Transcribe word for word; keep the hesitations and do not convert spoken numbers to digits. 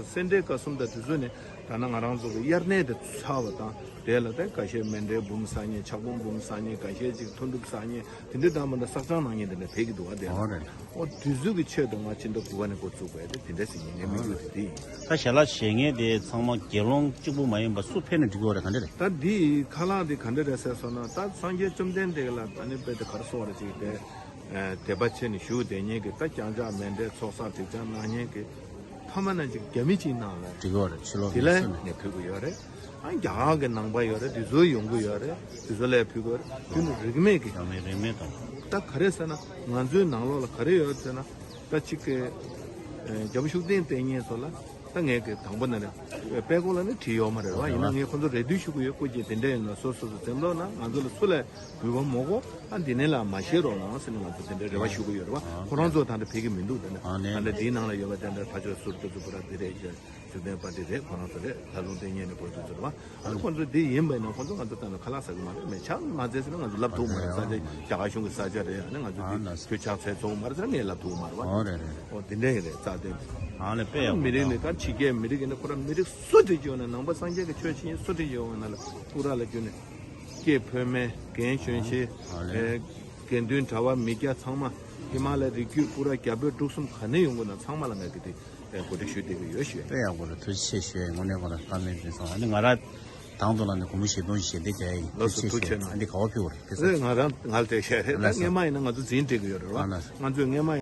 སེ་འབྲས་དགའ་གསུམ་དང་དེ་ཚོ་ནི་ད་ནང་ང་རང་ཚོ་གི་དབྱར་གནས་དེ་ཚར་བ་དང་དེ་ལ་ད་ཁ་ཤས་མཎྜལ་འབུམ་བསགས་མཁན། ཕྱག་འབུམ་འབུམ་བསགས་མཁན། ཁ་ཤས་ཅིག་མཐུ་སྒྲུབ་བསགས་མཁན། དེ་འདྲའི་དང་མ་འདྲ་བསགས་སྦྱང་གནང་མཁན་དེ་འདྲ་ཕེབས་ཀྱི་འདུག་བ། དེ་ལ་ཨོ་རེད། ཨོ་དུས་ཚོད་ཀྱི་ཆེད་དུ་ང་ཕྱི་ཟླ་དགུ་པ་ནས་འགོ་བཙུགས་པ་རེད། དེ་འདྲ་ཟེར་མཁན་ངའི་དམིགས་ཡུལ་དེ་དེ་ཡིན། ད་ཞལ་ལག་བཞེས་མཁན་དེ་ཚང་མ་དགེ་སློང་གཅིག་པུ་མ་ཡིན་པ་སུ་ཕེབས་ན་འགྲིག་གི་ཡོད་རེད། ག་འདྲ་རེད། ད་འདི་ཁ་ལག་འདི་ག་འདྲ་རེད་ཟེར་སོང་ན། ད་སངས་རྒྱས་བཅོམ་ལྡན་འདས་ལ་ད་ནི་དཔེ་དེ་ག་རེ་གསུངས་པ་རེད། ཅིག་དེ་དད་པ་ཆེ་ནས་བཞུགས་བསྡད་མཁན་གྱི་ད་རྐྱང་ཕྱག་མཎྜལ་ཚོགས་བསགས་སྒྲིབ་སྦྱང་གནང་མཁན་གྱི་ཐ་མ་ན་ཅིག་རྒྱ་མི་གཅིག་ནང་ལ་འགྲིག་གི་ཡོད་རེད། ཕྱི་ལོགས་དེ་ལ་ནས་ཕུལ་གྱི་ཡོད་རེད། ཨ་རྒྱ་གར་གྱི་ནང་པ་ཡོད་རེད། དེ་ཚོ་ཡོང་གི་ཡོད་རེད། དེ་ཚོ་ལ་ཕུལ་གྱི་ཡོད་རེད། དེ་ནི་རིན་མེད་ཀྱི། ཡང་མེད། རིན་མེད་དང་། ད་ག་རེ་ཟེར་ན་ང་ཚོའི་ནང་ལོགས་ལ་ག་རེ་ཡོད་ཟེར་ན། ད་གཅིག་གི་ཨེ་རྒྱལ་པོ་ཤུགས་ལྡན་ལྟས་ངན་ཚོ་ལ་ད་ངས་ཀྱི་དང་པོ་ན་རེ་དཔལ་སྐོར་ལ་ནི་བྲིས་ཡོད་མ་རེད་བ། ཡིན་ན་ངས་ཁོ་ཚོ་རེ་འདུན་ཞུ་གི་ཡོད། སྐུ་མཁྱེན་དེ་འདྲ་ཡིན་ན་སོ་སོ་སོ་འཛེམ་ལོག་ན་ང་ཚོ་ལ་སུ་ལ་འབུལ་བ་མ་དགོས། ཨ་འདི་ནས་ལ་མ་བཞེས་རོགས་གནང་ཟེར་ནས་ང་ཚོ་དེ་འདྲའི་རེ་བ་ཞུ་གི་ཡོད་རེད་བ། ཨ་ཁོ་རང་ཚོ་ད་ལྟ་ཕེབས་ཀྱི་མི་འདུག་ད་ནི་ཨ་ད་ལྟ་འདིའི་ནང་ལ་ཡོད་པ་དེ་འདྲ་ཕ་ཆོས་ཟུར་དུ་ཚུད་པ་ར་འདི་རེད། ཅིག་ཞུ་ལྡན་པ་འདི་རེད། ཁོ་རང་ཚོ་རེད། ལྷ་ལུང་བསྟན་གཉེར་ནས་འགོ་འཛུགས་ཚུད་པ། ཨ་ནི་ཁོ་ཚོ་འདི་ཡིན་པ་ཡིན་ན་ཁོ་ཚོ་ང་ཚོ་ད་ནི་ཁ་ལག་ཟ་གི་མ་རེད། མེད་ཕྱག་མ་མཛད་ཟེར་ན་ང་ཚོ་ལབ་ཐུབ་མ་རེད། ས་ཆ་རྒྱ་གར་གཞུང་གི་ས་ཆ་རེད། ཨ་ནི་ང་ཚོ་འདི་ཁྱོད་ཕྱག་འཚལ་ཚོགས་མ་རེད་ཟེར་ན་ངས་ལབ་ཐུབ་མ་རེད་བ། ཨོ་རེད་རེད་རེད། ཨོ་དེ་འདྲ་ཡིན་རེད། རྩ་དོན་དེ། ཨ་ནི་དཔེ་ཡག་པོ་མི་རིགས་ནི་ད་ཕྱི་རྒྱལ་མི་རིགས་ཡིན་ན་ཁོ་རང་མི་རིགས་སུ་འདྲ་ཅིག་ཡོང་ན་ནང་པ་སངས་རྒྱས་ཀྱི་ཆོས་ཕྱིན་སུ་འདྲ་ཅིག་ཡོང་ན་ལ་སྐུ་ར་ལ་བརྒྱུད་ནས། སྐྱེས་ཕོ་མེ་རྒན་གཞོན་ཤེས། ཨ་ལས། དགེ་འདུན་གྲྭ་བ་མི་སྐྱ་ཚང་མ། ཧི་མ་ལ་རི་རྒྱུད་སྐུ་ར་རྒྱ་བོད་འབྲུག་གསུམ་ག་ནས་ཡོང་དགོས་ན་ཚང་མ་ལ་ངས་ཀྱི་དེ་གོ་སྒྲིག་ཞུས་བསྡད་ཀྱི་ཡོད་ཞུ། དཔེ་ཡག་པོ་རེད། ཐུགས་རྗེ་ཆེ་ཞུ་ཡ་ཡིན། དངོས་གནས་ཁོ་རང་བཀའ་མོལ་རེད་སོང་། ཨ་ནི་ང་རང་དང་དུ་ལ་ནི་སྒོར་མོ་བཞི་སྟོང་ཞིག་བཞེས་བསྡད་ཀྱི་ཡིན། ལགས་སོ། ཐུགས་རྗེ་ཆེ་གནང་། ཨ་འདི་ག་བ་ཕུལ་བ་རེད། ཕེབས་སོང་། ང་རང་ང་ལ་སྤྲད་བཞག་རེད། ད་ལགས་སོ། སྔས་མ་ཡིན་ན་ང་ཚོ་འཛིན་སྤྲད་ཀྱི་ཡོད་རེད་བ། ཨ་ལགས་སོ། ང་ཚོས་སྔས་མ།